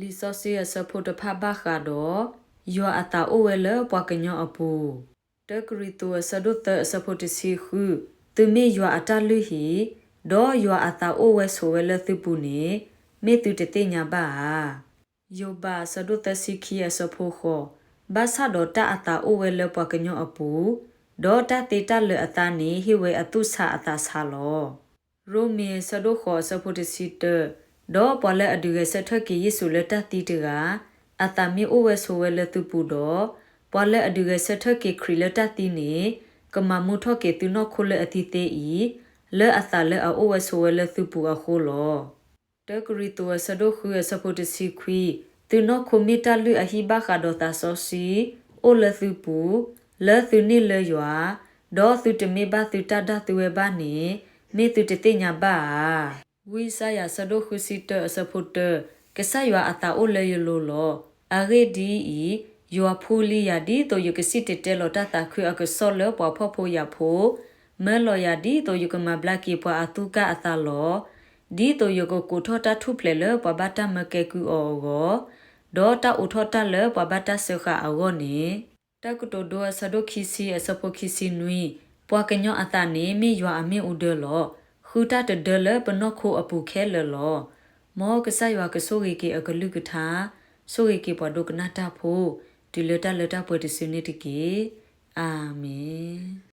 လံာ်စီဆှံအဆၢဖိတဖၣ်ဘၣ်ဃးဒီး ယွၤအသးအိၣ်ဝဲလၢပှၤကညီအပူၤ, တၢကရံၣ်သူးအဆၢဒိၣ်သၢအဆၢဖိတဆံဃု, သုမ့ၢ်ယွၤအတၢ်လုၢ်ဟံၣ်, ဒီးယွၤအသးအိၣ်ဝဲဆိးဝဲလၢသုပူၤန့ၣ်, မ့ၢ်သုတသ့ၣ်ညါဘၣ်ဧါ. ယိၤဘးအဆၢဒိၣ်သၢဆံခံအဆၢဖိဃိး, ဘၣ်ဆၣ်ဒီးတၢ်အသးအိၣ်ဝဲလၢပှၤကညီအပူၤ, ဒီးတၢ်သ့တၢ်လၢာ်အသးန့ၣ်ဟ့ၣ်ဝဲအသူၣ်ဆးအသးဆးလီၤ. ရိမ့ၤအဆၢဒိၣ်ဃိးအဆၢဖိတဆံတၢ, ဒီးပှၤလၢအဒုးဂဲၤဆၢထၢၣ်က့ၤယ့ၣ်ၡူးလၢတၢ်သံတဂၤ, အသးမ့ၢ်အိၣ်ဝဲဆိးဝဲလၢသုပူၤဒီး, ပှၤလၢအဒုးဂဲၤဆၢထၢၣ်က့ၤခရံာ်လၢတၢ်သံန့ၣ်, ကမၤမူထီၣ်က့ၤသုနီၢ်ခိလၢအသံသ့အံၤ, လၢအသးလၢအအိၣ်ဝဲဆိးဝဲလၢသုပူၤအဃိလီၤ. တၢကရံၣ်သူးအဆၢဒိၣ်ဃုအဆၢဖိတဆံခွံ, သုနီၢ်ခိမ့ၢ်တၢ်လုၢ်အဟံၣ်ဘၣ်ဃးဒီးသးစီဆှံ, အိၣ်လၢသုပူၤ, လၢသုန့ၢ်လၢယွၤ, ဒီးသုတမ့ၢ်ဘၣ်သုတၢ်ဒၣ်သုဝဲဘၣ်န့ၣ်, မ့ၢ်သုတသ့ၣ်ညါဘၣ်ဧါ. ဝံယၡါယၤအဆၢဒိၣ်ဃုဆံတၢအဆၢဖိတၢ, ကစၢ်ယွၤအသးအိၣ်လၢယလိၤလီၤ. အဂ့ၢ်ဒ်အံၤ, ယွၤဖှူလံယၤဒ်သိးယကစံၣ်တဲၤတဲလီၤတၢ်သးခုအကစီၣ်လၢပှၤဖှီၣ်ဖိယာ်ဖိ, မၢလီၤယၤဒ်သိးယကမၤဘျါက့ၤပှၤအသူၣ်ကၢ်အသးလီၤ. ဒ်သိးယကကိးထီၣ်တၢ်ထူၣ်ဖျဲးလၢပှၤဘၣ်တၢ်မၢကဲကုၢ်အီၤအဂီၢ်, ဒီးတၢ်အိးထီၣ်တၢ်လၢပှၤဘၣ်တၢ်စၢဃာ်အဂီၢ်န့ၣ်, တၢ်ကတိၤဒိအဆၢဒိၣ်ခံဆံအဆၢဖိခံဆံနွံ, ပှၤကညီအသးန့ၣ်မ့ၢ်ယွၤအမ့ၣ်အူဒၢလီၤ. ဃုတၢ်တဒၢလၢပနီၢ်ခိအပူၤခဲလၢာ်လီၤ. မ်ကစၢ်ယွၤကဆိၣ်ဂ့ၤက့ၤအကလုၢ်ကထါ, ဆိၣ်ဂ့ၤက့ၤပှၤဒိကနၣ်တၢ်ဖိ, တုၤလၢတၢ်လၢတၢ်ပှဲၤတစုန့ၣ်တက့ၢ်. အၤမ့ၣ်.